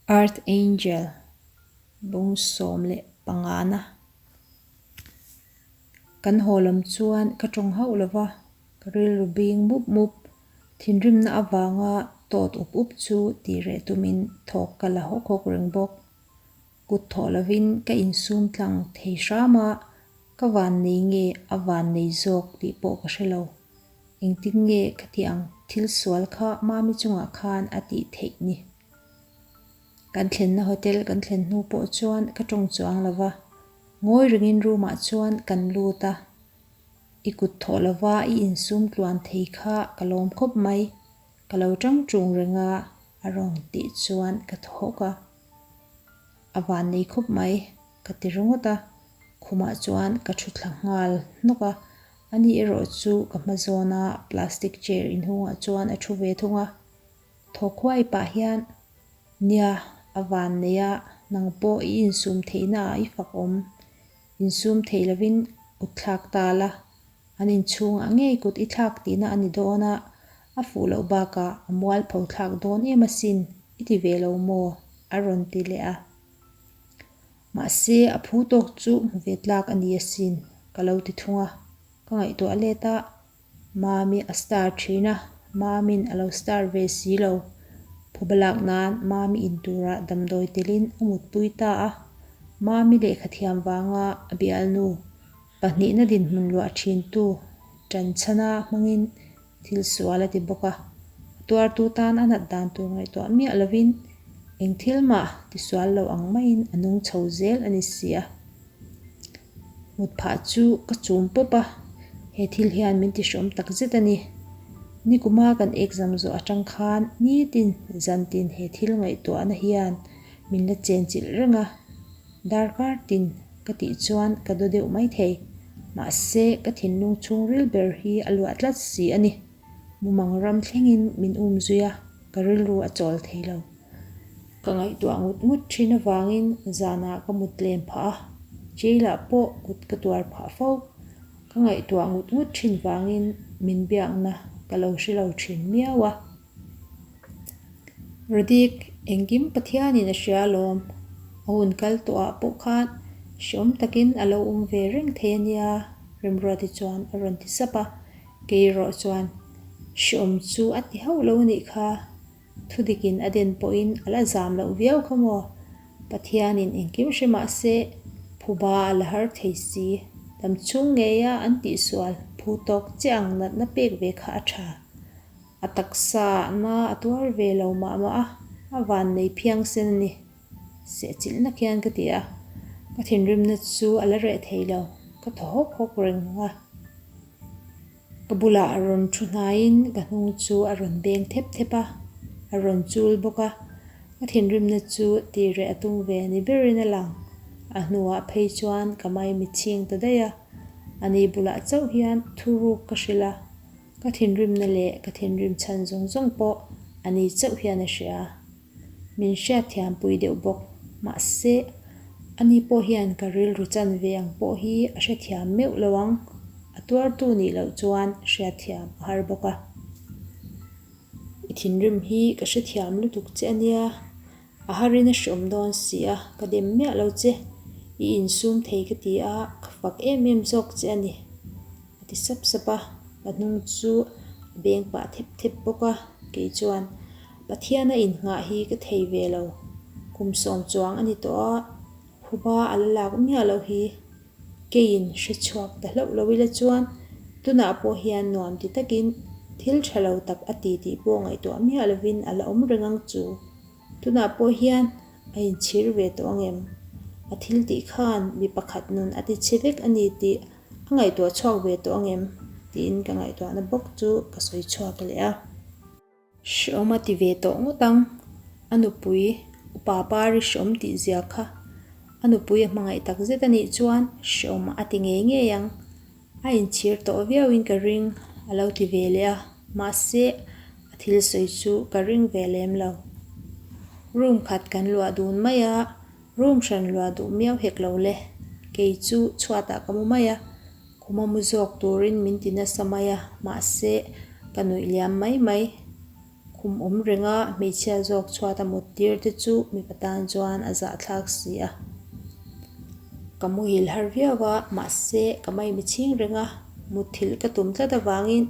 Earth Angel bung 15 na. Kan haw lam chuan ka tawng hauh lo va, ka rilru bing mup mup. Thinrimna avanga tawt up up chu tih reh tumin thawk ka la hawk hawk reng bawk. Kut thawh lovin ka insum tlang thei hram a, ka van nei nge a van nei zawk tih pawh ka hre lo. Engtin nge ka tih ang thil sual kha Mami chungah khan a tih theih ni. Kan thlenna hotel kan thlen hnu pawh chuan ka tawng chuang lo va, ngawi rengin room ah chuan kan lut a. I kut thawh lova i insum tluan thei kha ka lawm khawp mai. Ka lo tang tung reng a, a rawn tih chuan ka thaw hawk a. A van nei khawp mai, ka ti ringawt a. Khumah chuan ka thu thla nghal hnawk a, ani erawh chu ka hma zawna plastic chair inhungah chuan a thu ve thung a. Thaw khuai pah hian, Nia, a van nei a, nang pawh i insum theihna ah i fak awm. Insum theih lovin kut thlak ta la, An inchhungah ngei kut i thlak tihna a ni dawn a, a fuh loh bakah a mualpho thlak dawn em asin, i ti ve lo maw? a rawn ti leh a. Mahse, a phu tawk chu hmu ve tlak a ni asin, ka lo ti thung a. Ka ngaihtuah let a, Mami a star thin a, Mamin a lo star ve si lo. Phuba lak nan Mami in turah damdawi telin a mutpui ta a, Mami lehkha thiam vanga a bialnu Pahnihna dinhmun luah thintu Tanchhana hmangin thil sual a ti bawk a, a tuartu tan a nat dan tur ngaihtuah miah lovin eng thil mah tisual lo ang maiin a nung chho zel a ni si a. Mut phah chu ka chum pawp a, he thil hian min tihrawm tak zet a ni. Nikuma kan exam zawh atang khan nitin zantin he thil ngaihtuahna hian min la chenchilh reng a. Darkar tin ka tih chuan ka daw deuh mai thei. Mahse, ka thinlung chhungril ber hi a luah tlat si a ni. Mumang ram thlengin min um zui a, ka rilru a chawl thei lo. Ka ngaihtuah ngut ngut thin avangin zanah ka mut tlem phah a, jail-ah pawh kut ka tuar phah fo. Ka ngaihtuah ngut ngut thin vangin min biakna ka lo hre lo thin miau a. Radik, engkim Pathianin a hria alawm. A hun kal tawhah pawh khan hreawm takin a lo awm ve reng thei a nia, Remruati chuan a rawn ti sap a. Kei erawh chuan hreawm chu a ti hauh lo a nih kha. Thudikin a den pawhin a la zam loh viau kha maw? Pathianin engkim hre mah se, phuba a la har thei si. Damchhung ngeia an tihsual phu tawk chiah ang natna pek ve kha a tha. A taksa na a tuar ve lo mah mah a, a van nei phiang sen a ni. Sehchilhna khian ka ti a, ka thinrimna chu a la reh thei lo, ka thaw hawk hawk reng a. Ka bulah a rawn thu hnaiin ka hnung chu a rawn beng thep thep a, a rawn chul bawk a, ka thinrimna chu tih reh a tum ve ni berin a lang. A hnuah phei chuan ka maimi chhing ta daih a, ani bulah chauh hian thuruk ka hrilh a. Ka thinrimna leh ka thinrim chhan zawng zawng pawh a ni chauh hian a hria. Min hriatthiam pui deuh bawk. Mahse, ani pawh hian ka rilru chan ve ang pawh hi a hrethiam meuh lo ang. A tuartu nih loh chuan hriatthiam a har bawk a. I thinrim hi ka hrethiam lutuk che a nia. A harin a hreawm dawn si a, ka dem miah lo che. I insum thei ka ti a, ka fak em em zawk che a ni. A ti sap sap a, ka hnung chu a beng pah thep thep bawk a, kei chuan Pathiana innghah hi ka thei ve lo, kum sawm chuang a ni tawh a, phuba a la lak miah loh hi keiin hre chhuak ta hlauh lo ila chuan tunah pawh hian nuam ti takin thil tha lo tak a ti tih pawh ngaihtuah miah lovin a la awm reng ang chu. Tunah pawh hian a inchhir ve tawh ang em? A thil tih khan mi pakhat nun a ti chhe vek a ni tih A ngaihtuah chhuak ve tawh ang em? tiin ka ngaihtuahna bawk chu ka sawi chhuak leh a. Hreawm a ti ve tawh ngawt ang. A nupui upa pari hreawm tih zia kha a nupui a hmangaih tak zet a nih chuan hreawm a ti ngei ngei ang. A inchhir tawh viauin ka ring a lo ti ve leh a, mahse a thil sawi chu ka ring ve lem lo. Room khat kan luah dun mai a, Room hran luah duh miau hek lo le. Kei chu chhuatah ka mu mai a, khuma mu zawk turin min ti nasa mai a, mahse ka nuih liam mai mai. Khum awm renga hmeichhia zawk chhuat a mut tir te chu mipa tan chuan a zahthlak si a. Ka muhil har viau a, mahse ka maimi chhing reng a, mutthilh ka tum tlat avangin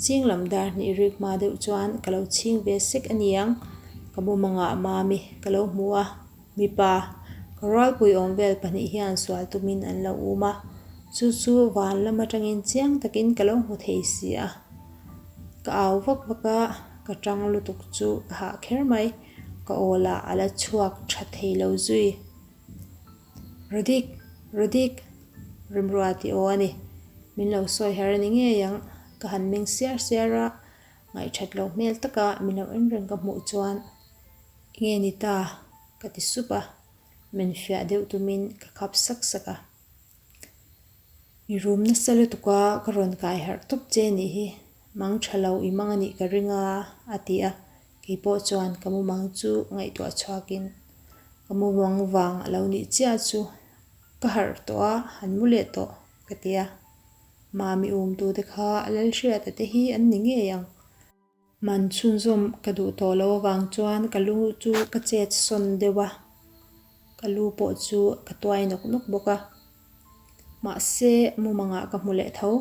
zing lam dar hnih rik hma deuh chuan ka lo chhing ve sek a niang. Ka mumangah mami ka lo hmu a, mipa ka rualpui awm vel pahnih hian sual tumin an lo um a, chu chu van lam atangin chiang takin ka lo hmu thei si a. Ka au vak vak a, ka tang lutuk chu ka hah kher mai, ka aw lah a la chhuak tha thei lo zui. Rodik! Rodik! Rimrua tih aw a ni. Min lo sawi har a ni ngei ang. Ka han meng siar siar a, ngaihthat loh hmel taka min lo en reng ka hmuh chuan Enge ni ta? ka ti sup a, min fiah deuh tumin ka khap sak sak a. I rum nasa lutuk a, ka rawn kai harh tawp che nih hi, mang tha lo i mang a nih ka ring a, a ti a, kei pawh chuan ka mumang chu ngaihtuah chhuakin ka mumang vang a lo nih chiah chu ka harh tawh a, han mu leh tawh ka ti a, Mami umtute kha Lalhriata te hi an ni ngei ang. Man chhunzawm ka duh tawh loh avang chuan ka lu chu ka chet sawn deuh a, ka lu pawh chu ka tuai nawk nawk bawk a. Mahse, mumangah ka hmu leh tho.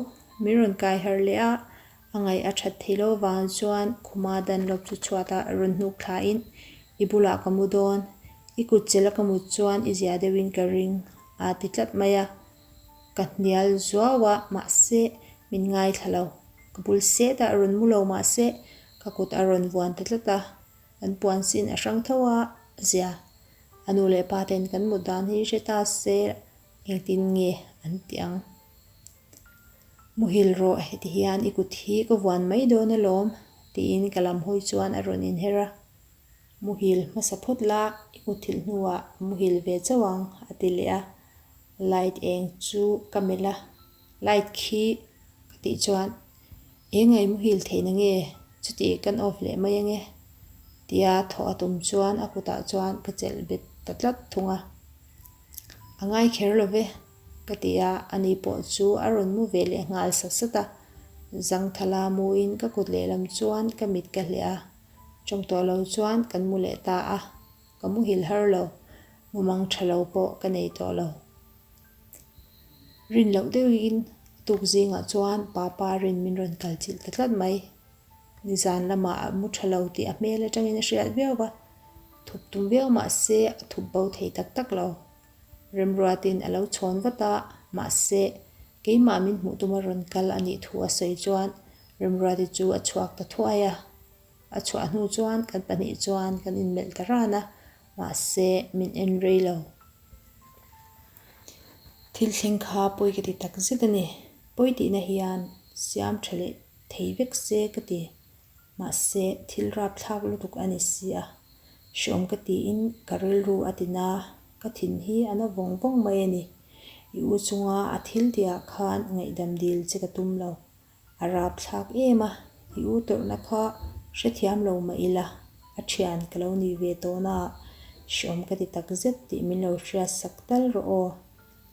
Min rawn kai harh leh a, a ngaih a that theih loh avang chuan khuma Dunlop chu chhuatah rawn hnuk thlain, I bulah ka mu dawn, i kut chelh a ka mut chuan i zia deuhin ka ring, a ti tlat mai a. Ka hnial zuau a, mahse, min ngaithla lo. Ka bul set a rawn mu lo mahse ka kut a rawn vuan ta tlat a, kan puan sin a hrang tho a zia. A nu leh pa ten kan mut dan hi hre ta se engtin nge an ti ang. Muhil rawh heti hian i kut hi ka vuan mai dawn alawm tiin ka lam hawi chuan a rawn inher a. Muhil hmasa phawt la i muthilh hnuah muhil ve chauh ang a ti leh a. Light eng chu ka melh a, light khi ka tih chuan eng a i muhil theihna nge chuti kan off leh mai ange tia thawh a tum chuan a kutah chuan ka chelh bet ta tlat thung a. A ngai kher lo ve ka ti a, ani pawh chu a rawn mu ve leh nghal sat sat a, zangthala muin ka kut lehlam chuan ka mit ka hleh a, tawng tawh lo chuan kan mu leh ta a. Ka muhil har lo, mumang tha lo pawh ka nei tawh lo. Rin loh deuhin a tuk zingah chuan papa rin min rawn kal chilh ta tlat mai. Nizan lamah a mu tha lo tih a hmel atangin a hriat viau va, thup tum viau mahse a thup bo thei tak tak lo. Remruatin a lo chhawn vat a, mahse keimah min hmuh tuma rawn kal a nih thu a sawi chuan Remruati chu a chhuak ta thuai a. A chhuah hnu chuan kan pahnih chuan kan inmelh ta ran a, mahse min en rei lo. Thil thleng kha pawi ka ti tak zet a ni. Pawi tihna hian siam tha leh thei vek se ka ti. Mahse thil rapthlak lutuk a ni si a. Hreawm ka tiin ka rilru a ti na, ka thin hi a na vawng vawng mai a ni. I u chunga a thil tihah khan ngaihdam dil che ka tum lo. A rapthlak em a, i u tawrhna kha hrethiam lo mah ila, a thian ka lo ni ve tawh na ah hreawm ka ti tak zet tih min lo hriat sak tal rawh aw.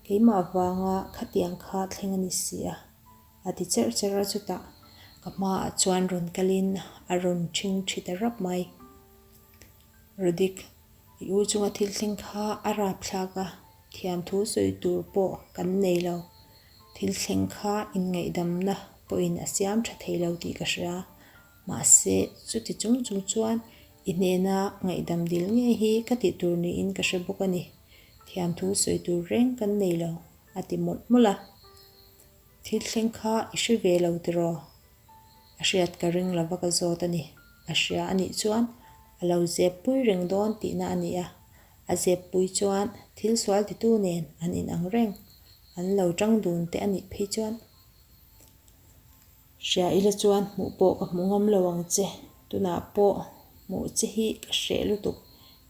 Keimah avanga khatiang kha thleng a ni si a, a ti cherh cherh a chutah ka hmaah chuan rawn kalin a rawn ṭhing ṭhi ta rap mai. Rodik, i u chunga thil thleng kha a rapthlak a, thiamthu sawi tur pawh kan nei lo. Thil thleng kha inngaihdamna pawhin a siam tha thei lo tih ka hria. Mahse, chuti chung chung chuan i hnena ngaihdam dil ngei hi ka tih tur niin ka hre bawk a ni. Thiamthu sawi tur reng kan nei lo, a ti mawlh mawlh a. Thil thleng kha i hre ve lo tiraw? A hriat ka ring lova ka zawt a ni. A hria a nih chuan a lo zep pui reng dawn tihna a ni a. A zep pui chuan thil sual titu nen an inang reng. An lo tang dun te a nih phei chuan. Hria ila chuan hmuh pawh ka hmu ngam lo ang che. Tunah pawh hmuh che hi ka hreh lutuk.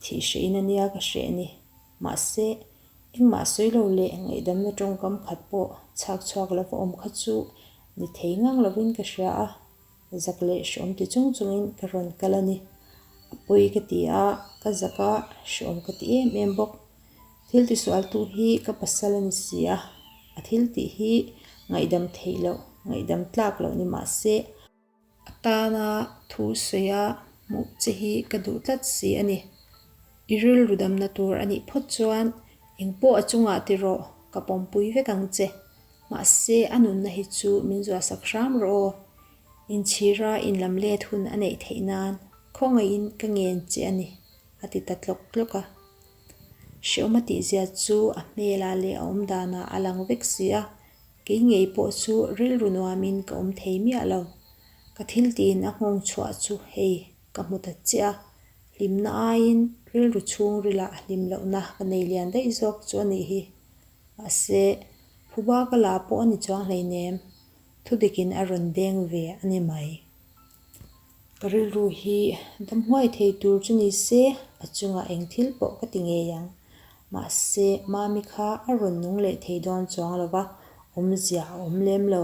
Thih hreh in a nia ka hreh ni. Mahse, engmah sawi lo leh ngaihdamna tawngkam khat pawh chhak chhuak lova awm kha chu ni thei ngang lovin ka hria a, zak leh hreawm ti chung chungin ka rawn kal a ni. A pawi ka ti a, ka zak a, hreawm ka ti em em bawk. Thil tisualtu hi ka pasal a ni si a, a thil tih hi ngaihdam theih loh, ngaihdam tlak loh ni mahse, A tana thu sawi a Hmuh che hi ka duh tlat si a ni. I rilru damna tur a nih phawt chuan engpawh a chungah ti rawh, ka pawmpui vek ang che. Mahse, a nunna hi chu min zuahsak hram rawh aw. Inchhira inlam let hun a neih theih nan khawngaihin ka ngen che a ni, a ti ta tlawk tlawk a. Hreawm a tihzia chu a hmelah leh a awmdanah a lang vek si a, kei ngei pawh chu rilru nuamin ka awm thei miah lo. Ka thil tiin a nghawng chhuah chu hei ka hmu ta chiah a, hlimna aiin rilru chhungrilah hlim lohna ka nei lian daih zawk chu a nih hi. Mahse, phuba ka la pawh a ni chuang hleinem, thudikin a rawn deng ve a ni mai. Ka rilru hi dam huai thei tur chu ni se, a chungah eng thil pawh ka ti ngei ang. Mahse, Mami kha a rawn nung leh thei dawn chuang lo va, awmzia a awm lem lo.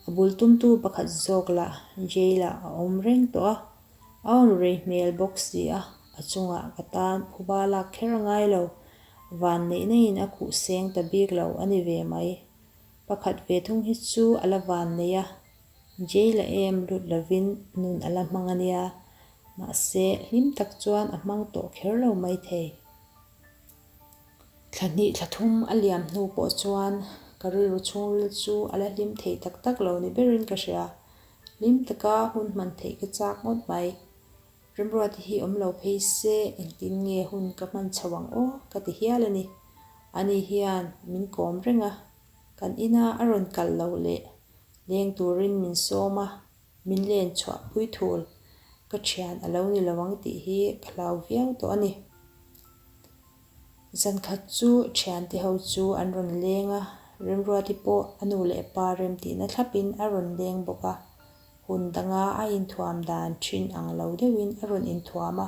A bul tumtu pakhat zawk lah jail ah a awm reng tawh a, a awm rei hmel bawk si a, a chungah ka tan phuba lak kher a ngai lo. Vanneihna in a khuh seng ta bik lo a ni ve mai. Pakhat ve thung hi chu a la vannei a, Jail a em lut lovin nun a la hmang a nia, mahse hlim tak chuan a hmang tawh kher lo maithei. Thla hnih thla thum a liam hnu pawh chuan ka rilru chhungril chu a la hlim thei tak tak lo ni berin ka hria. Hlim taka hun hman theih ka chak ngawt mai. Remruati hi awm lo phei se engtin nge hun ka hman chho ang aw ka ti hial a ni. Ani hian min kawm reng a, kan ina a rawn kal lo leh Leng turin min sawm a, min len chhuah pui thul. Ka thian a lo ni lo ang tih hi ka hlau viau tawh a ni. Zankhat chu thiante ho chu an rawn leng a, Remruati pawh a nu leh pa remtihna thlapin a rawn leng bawk a. Hun danga a inthuam dan thin ang lo deuhin a rawn inthuam a,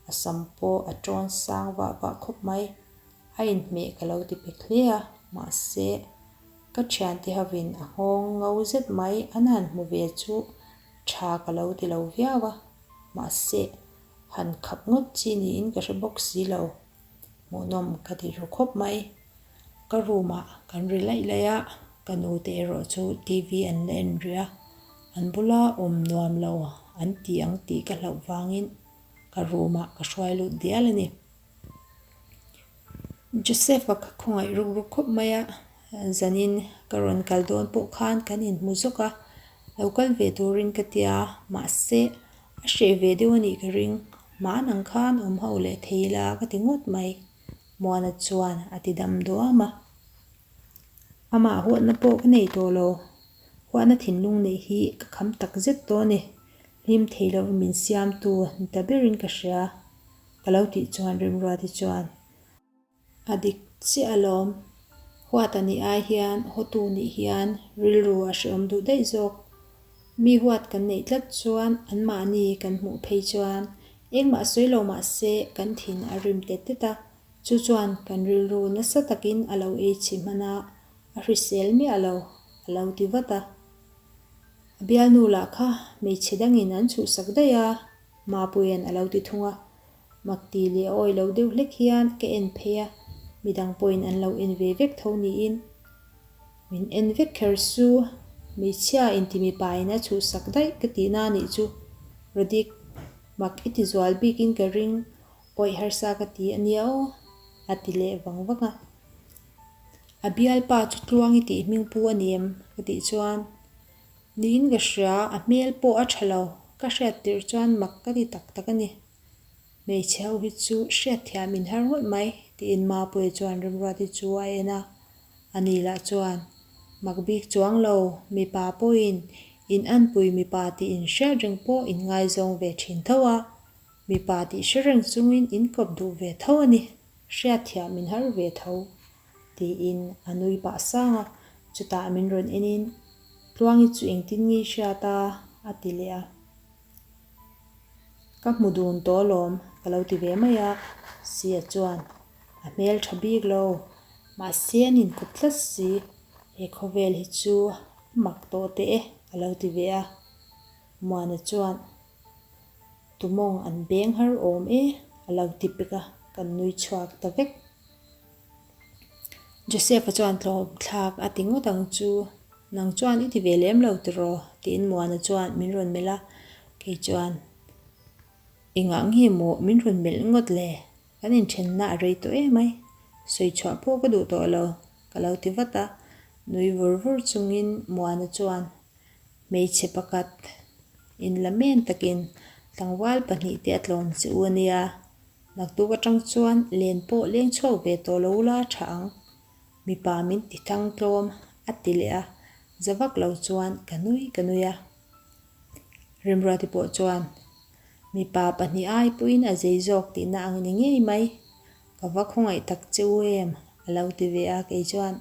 a sam pawh a tawn sang vah vah khawp mai. A inhmeh ka lo ti pek hle a, mahse, Ka thiante hovin a nghawng ngo zet mai an han hmu ve chu tha ka lo ti lo viau a, mahse han khap ngawt chi niin ka hre bawk si lo. Hmuhnawm ka ti ru khawp mai. Ka room ah kan ri laih laih a, ka nu te erawh chu TV an la en rih a, an bula awm nuam lo an ti ang tih ka hlauh vangin ka room ah ka hruai lut dial a ni. Joseph-a ka khawngaih ruk ruk khawp mai a, zanin ka rawn kal dawn pawh khan kan inhmu zawk a, lo kal ve turin ka tia, mahse a hreh ve deuh a nih ka ring, hman ang khan awm ho leh thei ila ka ti ngawt mai, Muana chuan a ti dam duam a. Amah huatna pawh ka nei tawh lo, huatna thinlung neih hi ka kham tak zet tawh a ni, hlim thei lo min siamtu ni ta berin ka hria. Ka lo tih chuan Remruati chuan, A dik chiah alawm, huat a nih ai hian hawtu nih hian rilru a hreawm duh daih zawk. Mi huat kan neih tlat chuan anmahni kan hmuh phei chuan engmah sawi lo mah se kan thin a rim tet tet a, chu chuan kan rilru nasa takin a lo ei chhi hman a, a hrisel miah lo, a lo ti vat a. A bialnu lah kha hmeichhe dangin an chhuhsak daih a, Mapuia'n a lo ti thung a, makti leh awi lo deuh hlek hian ka en phei a, midang pawhin an lo en ve vek tho niin. Min en vek kher su, hmeichhia inti mipain a chhuhsak daih ka tihna a nih chu. Rodik, mak i ti zual bikin ka ring, awih harsa ka ti a nia aw, a ti leh vang vang a. A bialpa chu Tluangi tih hmingpu a ni em? ka tih chuan. Niin ka hria, a hmel pawh a tha lo, ka hriat tirh chuan mak ka ti tak tak a ni. Hmeichhe ho hi chu hriatthiam in har ngawt mai, tiin Mapuia chuan Remruati chu a en a. Ani lah chuan, Mak bik chuang lo, mipa pawhin in anpui mipa tih in hriat reng pawh in ngaizawng ve thin tho a, mipa tih hre reng chungin in kawp duh ve tho a ni, hriatthiam in har ve tho. Tiin a nui pah sang a, chutah min rawn en in, Tluangi chu engtin nge i hriat a? a ti leh a. Ka hmu dun tawh alawm ka lo ti ve mai a, Sia chuan a hmel tha bik lo, mahse an inkawp tlat si, he khawvel hi chu a mak tawh teh e a lo ti ve a. Muana chuan Tumawng an beng har awm e a lo ti pek a, kan nui chhuak ta vek. Joseph-a chuan tlawm thlak a ti ngawt ang chu, Nang chuan i ti ve lem lo tiraw? tiin Muana chuan min rawn melh a, kei chuan. Engah nge maw min rawn melh ngawt le? Kan inthenna a rei tawh emai, sawi chhuah pawh ka duh tawh lo, ka lo ti vat a. Nui vur vur chungin Muana chuan hmeichhe pakhat inla men takin tlangval pahnihte a tlawm che u a nia, naktuk atang chuan len pawh leng chhuak ve tawh lo la tha ang, mipa min ti thang tlawm a ti leh a, za vak lo chuan ka nui ka nui a. Remruati pawh chuan mipa pahnih ai pawhin a zei zawk tihna ang ni ngei mai, ka va khawngaih tak che u em a lo ti ve a, kei chuan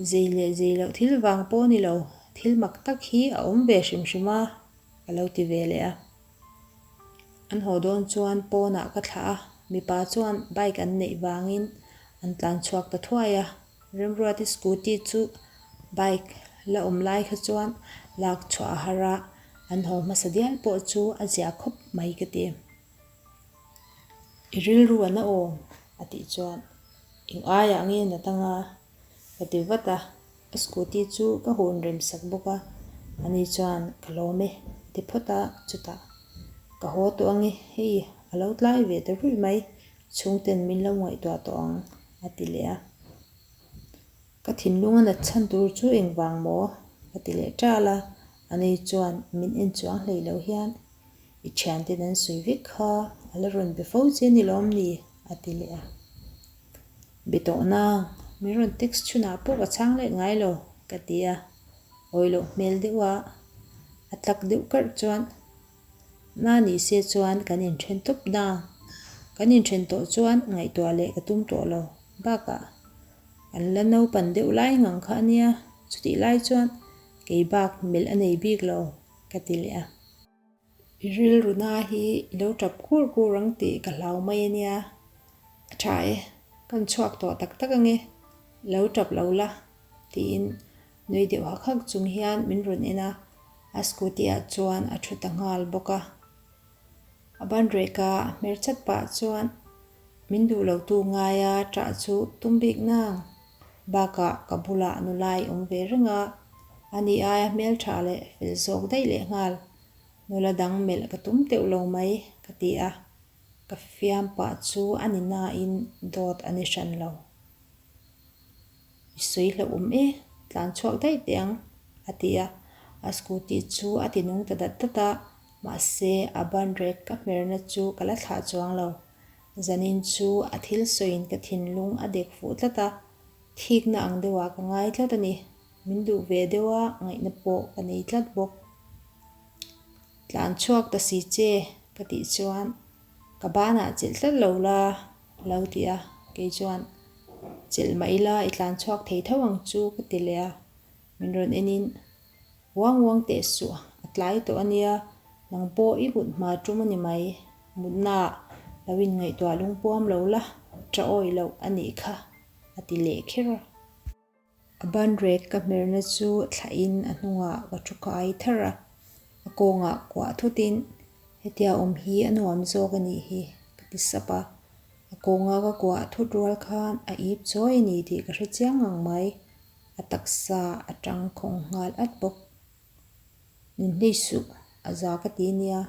zei leh zei loh thil vang pawh ni lo, thil mak tak hi a awm ve hrim hrim a ka lo ti ve leh a. An haw dawn chuan pawnah ka thlah a, mipa chuan bike an neih vangin an tlan chhuak ta thuai a. Remruati scooty chu bike la awm lai kha chuan lak chhuah a har a, an haw hmasa dial pawh chu a ziah khawp mai ka ti. I rilru a na awm a tih chuan eng aiah nge na tanga ka ti vat a, a scooty chu ka hun rem sak bawk a, ani chuan ka lawm e a ti phawt a, chutah ka haw tawh ange hei a lo tlai ve ta ruih mai Chhungten min lo ngaihtuah tawh ang, a ti leh a. Ka thinlung a nat chhan tur chu engvang maw? ka ti leh ṭal a. Ani chuan min en chuang hlei lo hian, I ṭhianten an sawi vek kha, a la rawn be fo che ni lawm ni? a ti leh a. Be tawh nang, min rawn text chhunah pawh ka chhang let ngai lo, ka ti a. Awi loh hmel deuh a, a tlak deuh karh chuan Na ni se chuan kan inthen tawp na. Kan inthen tawh chuan ngaihtuah leh ka tum tawh lo. Bakah kan la naupan deuh lai ngang kha a nia, chutih lai chuan kei bak melh a nei bik lo, ka ti leh a. I rilru na hi i lo tap kur kur ang tih ka hlau mai a nia. A tha e, kan chhuak tawh tak tak ange, lo tap lo la, tiin Nui deuh hak hak chung hian min rawn en a, a scooty ah chuan a thu ta nghal bawk a. A ban rek a hmer chat pah chuan min duh lo tu ngaia ṭah chu tum bik nang. Bakah ka bulah nulai awm ve reng a, ani aia hmelṭha leh fel zawk daih leh nghal. Nula dang melh ka tum teuh lo mai ka ti a, ka fiam pah chu a ni nain dawt a ni hran lo. I sawi hlauhawm e, tlan chhuak daih teh ang, a ti a. A scooty chu a ti nung ta dat dat a, mahse a ban rek ka hmerna chu ka la thlah chuang lo. Zanin chu a thil sawiin ka thinlung a dek fuh tlat a, thikna ang deuhah ka ngai tlat a ni. Min duh ve deuh a, ngaihna pawh ka nei tlat bawk. Tlan chhuak ta si che, ka tih chuan ka banah chelh tlat lo la, A lo ti a, kei chuan, Chelh mah ila i tlan chhuak thei tho ang chu ka ti leh a, min rawn enin, Uang uang teh suh, a tlai tawh a nia, nang pawh i mut hma tum a ni mai, mutnaah lo inngaihtuah lungpuam lo la, ṭa awih loh a nih kha, a ti leh kher a. A ban rek ka hmerna chu thlahin a hnungah ka thu kai tharh a, a kawngah kuah thutin hetia awm hi a nuam zawk a nih hi ka ti sap a. A kawnga ka kuah thut rual khan a ip chawi a ni tih ka hre chiang ngang mai, a taksa a tang khawng nghal at bawk. Min hlei suh, a za ka ti nia.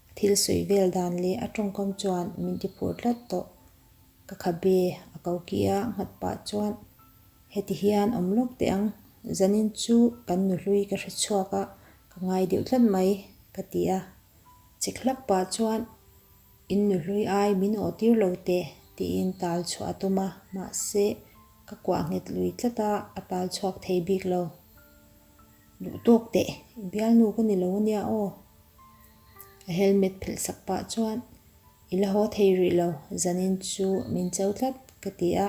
A thil sawi vel dan leh a tawngkam chuan min ti phur tlat tawh. Ka khabe a ko ki a nghat pah chuan heti hian awm lawk teh ang, zanin chu kan nuhlui ka hre chhuak a, ka ngai deuh tlat mai ka ti a. Chek hlak pah chuan in nuhlui ai min awh tir lo teh tiin tal chhuah a tum a, mahse ka kuah nghet lui tlat a, a tal chhuak thei bik lo. Duh tawk teh, i bialnu ka ni lo ania aw. A helmet phelh sak pah chuan I la haw thei rih lo, zanin chu min cho tlat ka ti a,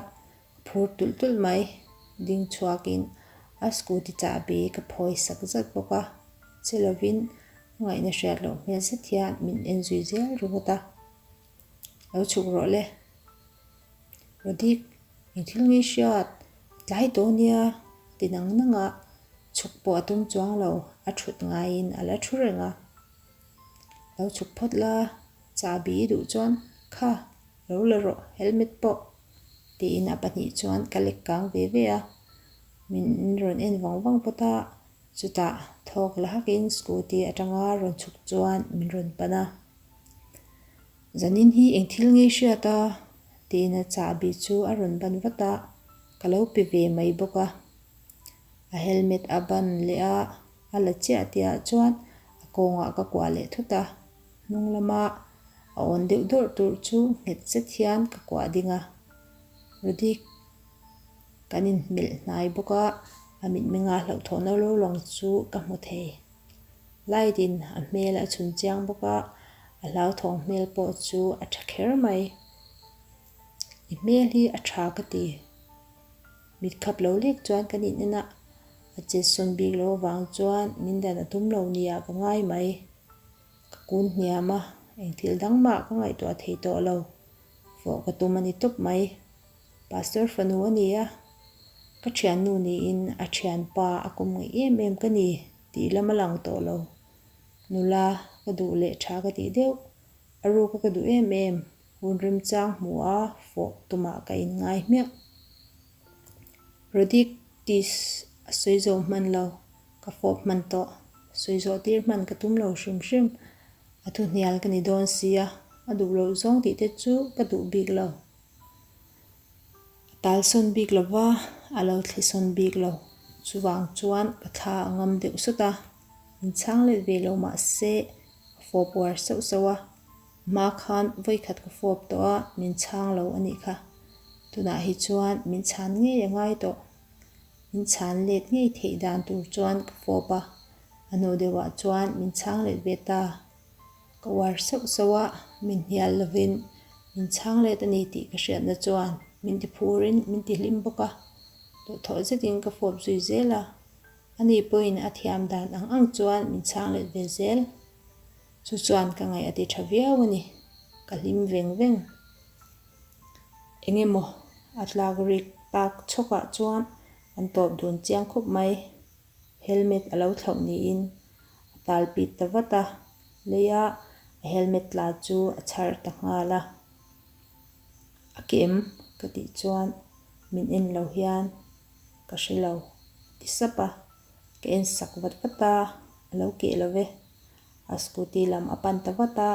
ka phur tulh tulh mai. Ding chhuakin a scooty chahbi ka phawi sak zat bawk a, che lovin a ngaihna hriat loh hmel zet hian min en zui zel ringawt a. Lo chhuk rawh le. Rodik, eng thil nge hriat? A tlai tawh nia, a ti nang nang a, chhuk pawh a tum chuang lo, a thut ngaiin a la thu reng a. Lo chhuk phawt la, chahbi i duh chuan kha lo la rawh helmet pawh tiin a pahnih chuan ka lek kang ve ve a, min rawn en vang vang phawt a, chutah thawk la hakin scooty atanga rawn chhuk chuan min rawn pan a. Zanin hi eng thil nge i hriat a? tiin a chahbi chu a rawn ban vat a, ka lo pe ve mai bawk a. A helmet a ban leh a, a la chiah tihah chuan a kawngah ka kuah leh thut a, hnung lama a awn deuh dawrh tur chu nghet zet hian ka kuah ding a. Rudik kan inhmelh hnai bawk a, a mitmenga hlauhthawhna lo lang chu ka hmu thei. Light in a hmel a chhun chiang bawk a, a hlauthawng hmel pawh chu a tha kher mai. I hmel hi a tha ka ti. Mit khap lo lek chuan kan in en a, a chet sawn bik lo avang chuan min dan a tum lo nia ka ngai mai. Ka kun hniam a, eng thil dang mah ka ngaihtuah thei tawh lo. Fawh ka tum a ni tawp mai. Pastor fanu a ni a, ka thiannu niin a thianpa a kawm ngaih em em ka ni tih lam a lang tawh lo. Nula ka duh leh tha ka tih deuh, a ruka ka duh em em, hun remchang hmu a fawh tumah ka inngai hmiah. Rodik tis a sawi zawh hman lo, ka fawp hman tawh, sawi zawh tir hman ka tum lo hrim hrim, a thu hnial ka ni dawn sia, a duh loh zawng tih te chu ka duh bik lo. A tal sawn bik lo va, a lo thli sawn bik lo. Chuvang chuan ka thla a ngam deuh sawt a, min chhang let ve lo mah se ka fawp uar sauh sauh a. Hma khan vawikhat ka fawp tawh a, min chhang lo a nih kha. Tunah hi chuan min chhan ngei a ngai tawh. Min chhan let ngei theih dan tur chuan ka fawp a, a hnu deuhah chuan min chhang let ve ta. Ka uar sauh sauh a, min hnial lovin min chhang let a ni tih ka hriatna chuan min ti phurin min ti hlim bawk a, duhthawh zetin ka fawp zui zel a, ani pawhin a thiam dan ang ang chuan min chhang let ve zel. Chu chuan ka ngaih a ti tha viau a ni, ka hlim veng veng. Eng emaw a tlak rik tak chhawkah chuan an tawp dun chiang khawp mai. Helmet a lo thlauh niin a tal pit ta vat a, leia a helmet tla chu a chhar ta nghal a. A kem ka tih chuan min en lo hian ka hre lo a ti sap a, ka en sak vat vat a, a lo keh lo ve. A scooty lam a pan ta vat a,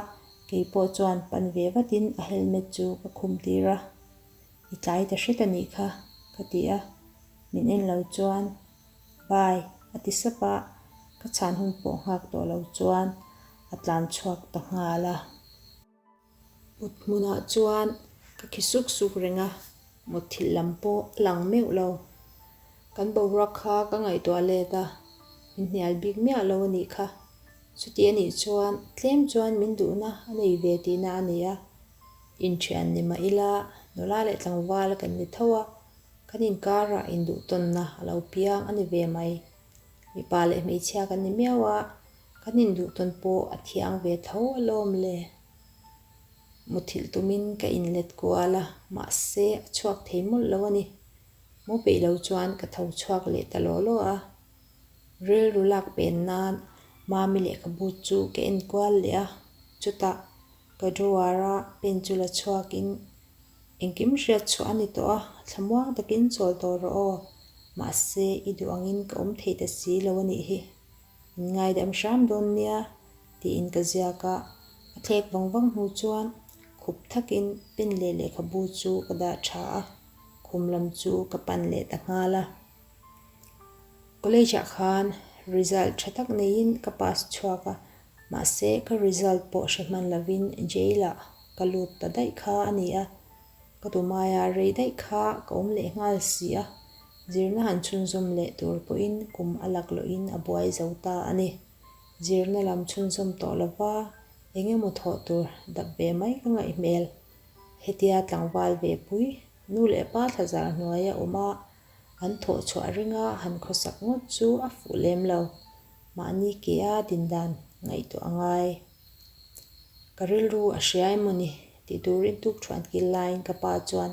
kei pawh chuan pan ve vatin a helmet chu ka khum tir a, I tlai ta hret a nih kha ka ti a, min en lo chuan Bye a ti sap a, ka chhan hun pawh nghak tawh lo chuan a tlan chhuak ta nghal a. Mut hmunah chuan ka khi suk suk reng a, mutthilh lam pawh a lang meuh lo. Kan boruak kha ka ngaihtuah let a, min hnial bik miah lo a nih kha. Chuti a nih chuan tlem chuan min duhna a nei ve tihna a ni a, inthian ni mah ila nula leh tlangval kan ni tho a, Kan inkarah induhtawnna a lo piang a ni ve mai. Mipa leh hmeichhia kan ni miau a, kan induhtawn pawh a thiang ve tho alawm le. Muthilh tumin ka inlet kual a, mahse a chhuak thei mawlh lo a ni. Mu peih lo chuan ka tho chhuak leh ta law law a. Rilru lak pen nan Mami lehkhabu chu ka en kual leh a, chutah ka drawer-a pen chu la chhuakin Engkim hriat chhuah a ni tawh a, thlamuang takin chawl tawh rawh aw. Mahse, i duh angin ka awm thei ta si lo a nih hi. Min ngaidam hram dawn nia, tiin ka ziak a. A thlek vang vang hnu chuan khup thakin pen leh lehkhabu chu ka dah tha a, khum lam chu ka pan leh ta nghal a. College ah khan result tha tak neiin ka pass chhuak a, mahse ka result pawh hre hman lovin jail ah ka lut ta daih kha a ni a, ka tumaia rei daih kha ka awm leh nghal si a, zirna han chhunzawm leh tur pawhin kum a lak lohin a buai zo ta a ni. Zirna lam chhunzawm tawh lova eng emaw thawh tur dap ve mai ka ngaih hmel. Hetia tlangval ve pui nu leh pa thlazar hnuaia awm a, An thawh chhuah ringa han khawsak ngawt chu a fuh lem lo. Mahni ke a din dan ngaihtuah a ngai. Ka rilru a hria emaw ni tih turin tuk thuan kil laiin ka pa chuan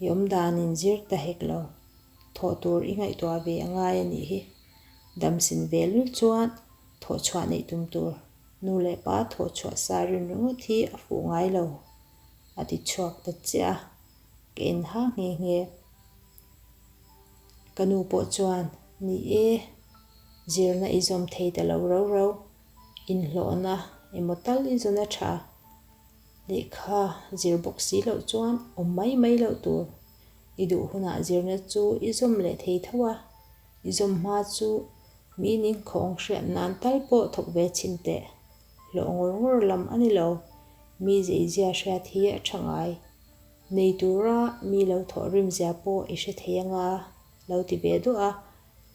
i awm danin zir ta hek lo. Thawh tur i ngaihtuah ve a ngai a nih hi. Damsin ve lul chuan thawh chhuah neih tum tur nu leh pa thawh chhuah sa rin ringawt hi a fuh ngai lo a ti chhuak ta chiah a. Ka en ha nghe nghe. Ka nu pawh chuan, Ni e, zirna i zawm thei ta lo rau rau, inhlawhna emaw tal i zawn a tha. Lehkha zir bawk si loh chuan awm mai mai loh tur. I duh hunah zirna chu i zawm leh thei tho a, i zawm hma chu mi ningkhawng hriat nan tal pawh thawk ve chhin teh. Hlawh ngawr ngawr lam a ni lo, mi zeizia hriat hi a tha ngai. Nei tura mi lo thawh rimzia pawh i hre thei anga lo ti ve duah a,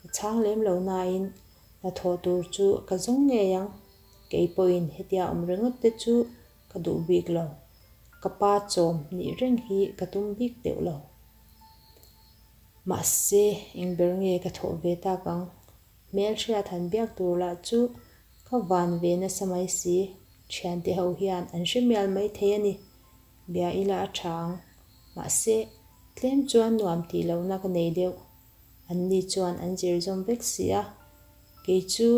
ka chhang lem lo nain hnathawh tur chu ka zawng ngei ang. Kei pawhin hetia awm ringawt te chu ka duh bik lo, ka pa chawm nih reng hi ka tum bik deuh lo. Mahse, eng ber nge ka thawh ve tak ang? Hmelhriat han biak tur lah chu ka van ve nasa mai si, thiante ho hian an hre mial mai thei a ni. Bia ila a tha ang. Mahse, tlem chuan nuam tih lohna ka nei deuh. Anni chuan an zir zawm vek si a, kei chu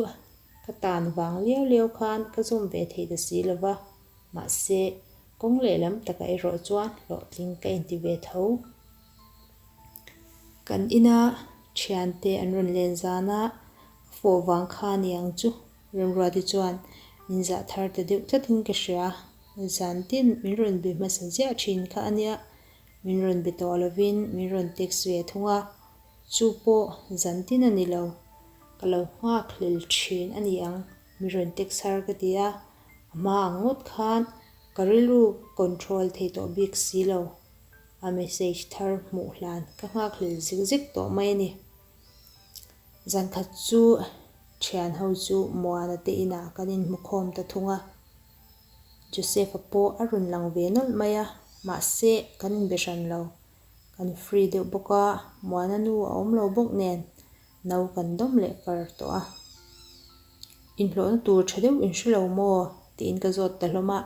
ka tan vang liau liau khan ka zawm ve thei ta si lo va, mahse, kawng lehlam takah erawh chuan hlawhtling ka inti ve tho. Kan ina thiante an rawn len zan a, ka fawh vang kha ni ang chu, Remruati chuan min zah thar ta deuh tlatin ka hria. Zan tin min rawn be hmasa ziah thin kha a nia, min rawn be tawh lovin min rawn text ve thung a, chu pawh zan tin a ni lo, ka lo nghak hlel thin a ni ang, min rawn text har ka ti a, a hma ang ngawt khan ka rilru control thei tawh bik si lo. A message thar hmuh hlan ka nghak hlel zek zek tawh mai a ni. Zankhat chu thian ho chu Muana te inah kan inhmu khawm ta thung a. Joseph-a pawh a rawn lang ve nawlh mai a, mahse kan inbe hran lo. Kan free deuh bawk a, Muana nu a awm lo bawk nen no kan dawm leh far tawh a. Inhlawhna tur tha deuh in hre lo maw? tiin ka zawt ta hlawm a.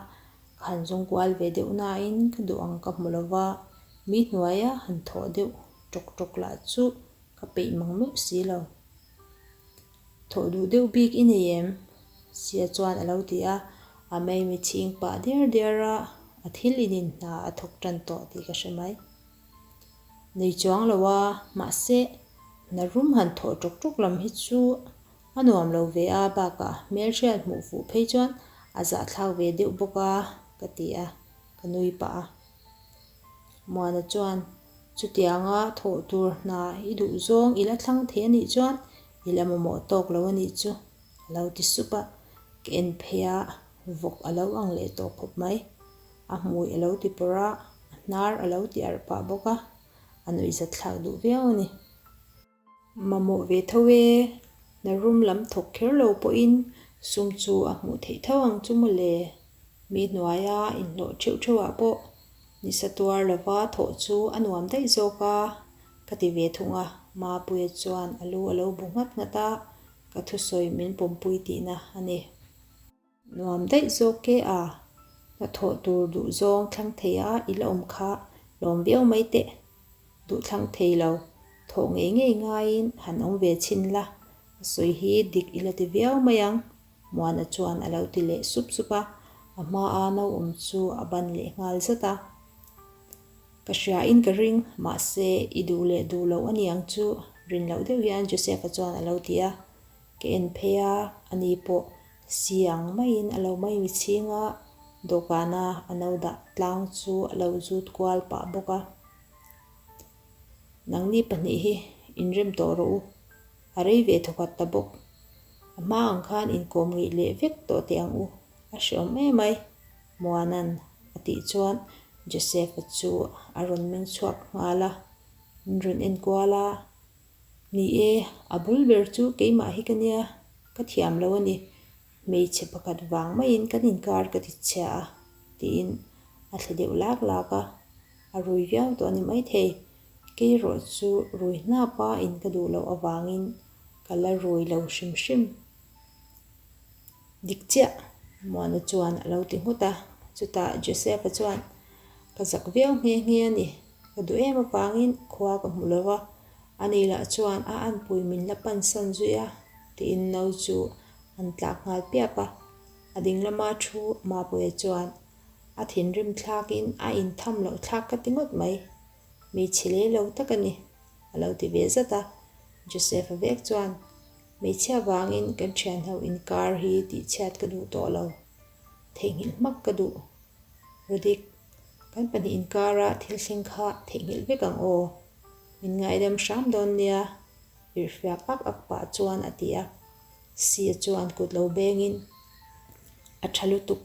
Ka han zawng kual ve deuh nain ka duh ang ka hmu lo va, mi hnuaia han thawh deuh ṭawk ṭawk lah chu ka peih mang meuh si lo. Thawh duh deuh bik i nei em? Sia chuan a lo ti a, a maimi chhing pah diar diar a, a thil inin hna a thawk ṭan tawh tih ka hre mai. Nei chuang lo a, mahse hna rum han thawh ṭawk ṭawk lam hi chu A nuam lo ve a, bakah hmelhriat hmuh fuh phei chuan a zahthlak ve deuh bawk a, ka ti a, ka nui pah a. Muana chuan, Chutianga thawh tur hna i duh zawng i la thlang thei a nih chuan i la mamawh tawk lo a nih chu, a lo ti sup a. Ka en phei a, vawk a lo ang leh tawh khawp mai. A hmui a lo ti pawrh a, a hnar a lo ti arh pah bawk a, a nuihzatthlak duh viau a ni. Mamawh ve tho e, hna rum lam thawk kher lo pawhin sum chu a hmuh theih tho ang chu mawle. Mi hnuaia inhlawh theuh theuhah pawh nisa tuar lova thawh chu a nuam daih zawk a, ka ti ve thung a. Mapuia chuan a lu a lo bu nghat nghat a, ka thusawi min pawmpui tihna a ni. Nuam daih zawk e a, hnathawh tur duh zawng thlang thei a i la awm kha lawm viau mai teh. Duh thlang thei lo, thawh ngei ngei ngaiin han awm ve chhin la, a sawi hi dik i la ti viau mai ang, Muana chuan a lo ti leh sup sup a, a hmaa no awm chu a ban leh nghal zat a. Ka hria in ka ring, mahse i duh leh duh loh a niang chu, rin loh deuh hian Joseph-a chuan a lo ti a. Ka en phei a, ani pawh si ang maiin a lo maimi chhing a, dawhkana a no dah tlang chu a lo zut kual pah bawk a. Nangni pahnih hi inrem tawh rawh u, a rei ve thawkhat ta bawk. A hma ang khan inkawm ngeih leh vek tawh teh ang u, a hreawm emai, Muana'n a tih chuan Joseph-a chu a rawn meng chhuak nghal a, min rawn en kual a. Ni e, a bul ber chu keimah hi ka nia, ka thiam lo a ni. Hmeichhe pakhat vang maiin kan inkar ka ti chhia a, tiin a thle deuh lak lak a. A rui viau tawh a ni maithei. Kei erawh chu rui hnapa in ka duh loh avangin ka la rui lo hrim hrim. Dik chiah, Muana chuan a lo ti nghut a. Chutah Joseph-a chuan, Ka zak viau nghe nghe a ni. Ka duh em avangin khua ka hmu lo va, ani lah chuan a anpui min la pansan zui a, tiin no chu an tlak nghal piap a. A ding lama thu Mapuia chuan a thinrim thlakin a intham loh thlak ka ti ngawt mai, hmeichhe leh lo tak a ni, a lo ti ve zat a. Joseph-a vek chuan, Hmeichhia vangin kan thianho inkar hi tihchhiat ka duh tawh lo, theihnghilh hmak ka duh. Rudik, kan pahnih inkara thil thleng kha theihnghilh vek ang aw. Min ngaidam hram dawn nia, irhfiak ak ak pah chuan a ti a. Sia chuan kut lo bengin a tha lutuk,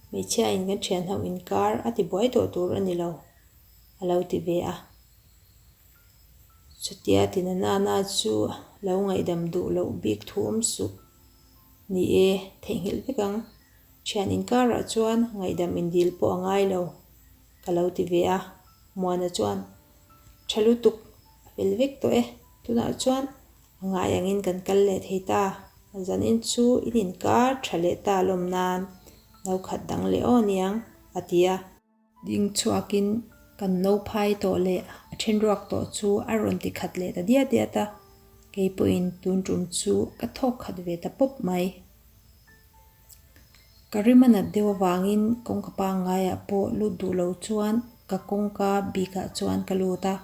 hmeichhiain kan thianho inkar a ti buai tawh tur a ni lo, a lo ti ve a. Chutia tina nana chu lo ngaihdam duh loh bik thu awm suh. Ni e, theihnghilh vek ang. Thian inkarah chuan ngaihdam indil pawh a ngai lo, ka lo ti ve a. Muana chuan, Tha lutuk, a fel vek tawh e. Tunah chuan a ngai angin kan kal leh thei ta. Zanin chu in inkar tha leh ta lawm nan no khat dang leh aw niang, a ti a. Ding chhuakin kan no phai tawh leh a then ruak tawh chu a rawn ti khat leh ta diat diat a, kei pawhin tun tum chu ka thawk khat ve ta pawp mai. Ka rim a nat deuh avangin kawngka pangngaiah pawh lut duh lo chuan ka kawngka bikah chuan ka lut a,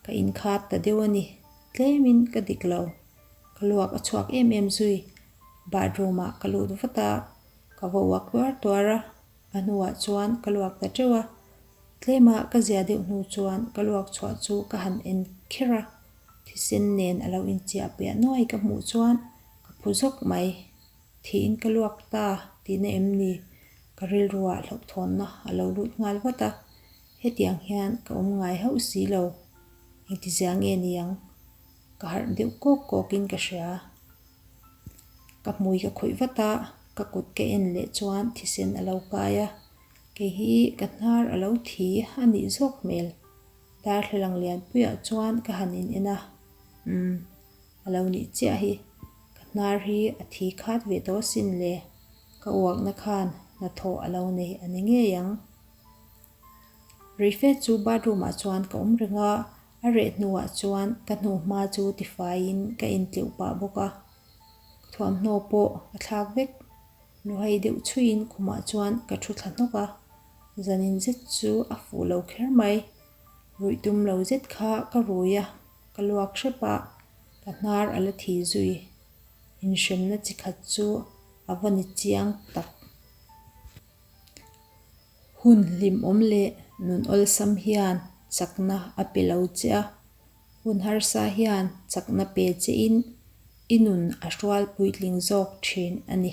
ka inkhat ta deuh a ni. Tlemin ka dik lo. Ka luak a chhuak em em zui. Bathroom ah ka lut vat a, ka va uak tuar tuar a. A hnuah chuan ka luak ta teuh a, tlema ka zia deuh hnu chuan ka luak chhuah chu ka han en kher a, thisen nen a lo inchiah piah nuai ka hmuh chuan ka phu zawk mai. Thiin ka luak ta tihna em ni? Ka rilruah hlauhthawnna a lo lut nghal vat a, hetiang hian ka awm ngai hauh si lo. Engtizia nge niang? Ka harh deuh kawk kawkin ka hria. Ka hmui ka khawih vat a, ka kut ka en leh chuan thisen a lo kai a, kei hi ka hnar a lo thi a nih zawk hmel. Darthlalang lianpuiah chuan ka han in en a, umm, a lo nih chiah hi, ka hnar hi a thi khat ve tawh asin le, ka uakna khan hnathawh a lo nei a ni ngei ang. Reife chu bathroom ah chuan ka awm reng a, A reh hnuah chuan ka hnuhma chu tifaiin ka intleuh pah bawk a, ka thuamhnaw pawh a thlak vek. Luhai deuh chhuiin khumah chuan ka thu thla hnawk a, zanin zet chu a fuh lo kher mai. Ruih tum lo zet kha ka rui a, ka luak hrep a, ka hnar a la thi zui. Inhremna chi khat chu a va ni chiang tak. Hun hlimawm leh nun awlsam hian chakna a pe lo che a, hun harsa hian chakna pe chein i nun a hrual puitling zawk thin a ni.